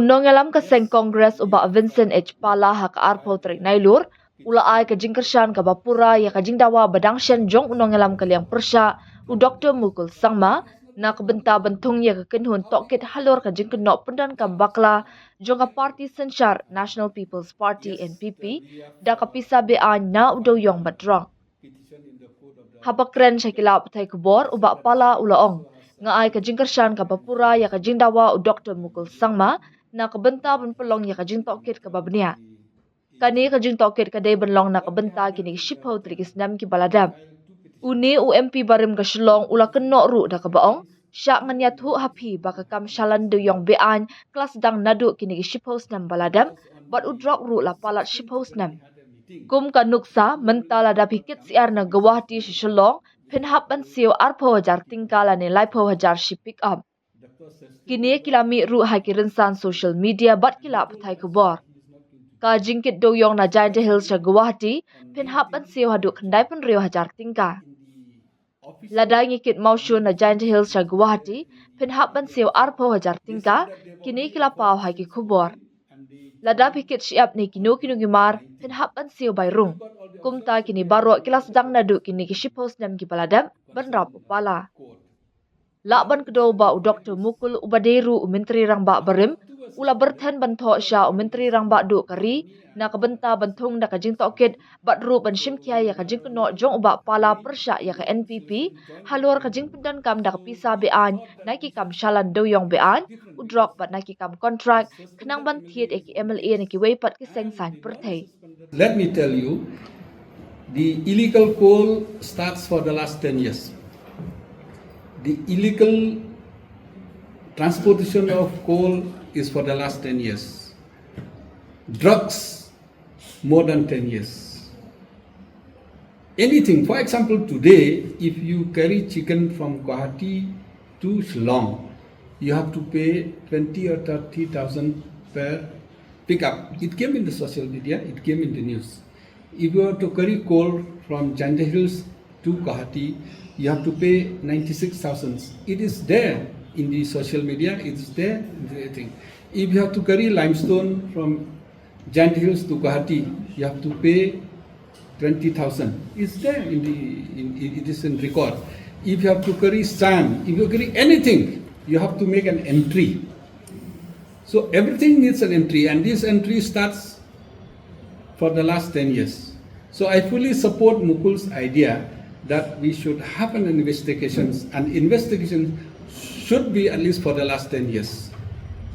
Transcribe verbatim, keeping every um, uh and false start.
U nongïalam ka seng Congress u Bah Vincent H Pala ha ka arphew tarik Nailur u la ai ka jingkyrshan kaba pura ïa ka jingdawa ba dang shen jong u nongïalam ka liang pyrshah u Doktor Mukul Sangma na ka bynta ban thung ïa ka kynhun tohkit halor ka jingkynnoh pyndonkam bakla jong ka parti synshar National People's Party, N P P, da ka pisa be-aiñ na u dewïong bad drok. Haba kren sha ki lad pathai khubor, u Bah Pala u la ong, nga ai ka jingkyrshan kaba pura ïa ka jingdawa u Doktor Mukul Sangma na ka bynta ban pynlong ïa ka jingtohkit kaba bniah. Kane ka jingtohkit ka dei ban long na ka bynta kine ki shiphew tylli ki snem kiba la dep. Une u M P barim ka Shillong u la kynnoh ruh da kaba ong, shah ngan ïathuh ha phi ba ka kam shalan dewïong be-aiñ ka la sdang naduh kine ki shiphew snem ba la dep, bad u drok ruh la palat shiphew snem. Kum ka nuksa, mynta lada phi kit syiar na Guwahati sha Shillong, phin hap ban siew arphew hajar tyngka lane laiphew hajar shi pick up. Kine ki la mih ruh ha ki rynsan social media bad ki lad pathai khubor. Ka jingkit dewïong na Jaintia Hills sha Guwahati, phin hap ban siew haduh khyndai phew hynriew hajar tyngka. Lada ngi kit mawshun na Jaintia Hills sha Guwahati, phin hap ban siew arphew hajar tyngka, kine ki la paw ha ki khubor. Lada phi kit shyiap ne kino kino ki mar, phin hap ban siew bai rung. Kumta kine baroh ki la sdang naduh kine ki shiphew snem kiba la dep, bynrap u Pala. Lah ban kdew ba u Doktor Mukul uba dei ruh u Myntri Rangbah barim, u la byrthen ban thoh sha u Myntri Rangbah duh ka ri na ka bynta ban thung da ka jingtohkit bad ruh ban shim khia ïa ka jingkynnoh jong u Bah Pala pyrshah ïa ka N P P halor ka jingpyndonkam da ka pisa be-aiñ na ki kam shalan dewïong be-aiñ, u drok bad na ki kam kontrak, khnang ban thied ïa ki M L A na kiwei pat ki seng saiñ pyrthei. Let me tell you, the illegal coal starts for the last ten years. The illegal transportation of coal is for the last ten years. Drugs, more than ten years. Anything, for example, today, if you carry chicken from Guwahati to Shillong, you have to pay twenty or thirty thousand per pickup. It came in the social media, it came in the news. If you are to carry coal from Jaintia Hills to Guwahati, you have to pay ninety-six thousand. It is there in the social media, it is there in the thing. If you have to carry limestone from Jaintia Hills to Guwahati, you have to pay twenty thousand. It's there in the, in, it is in record. If you have to carry sand, if you carry anything, you have to make an entry. So everything needs an entry, and this entry starts for the last ten years. So I fully support Mukul's idea that we should have an investigation, and investigation should be at least for the last ten years.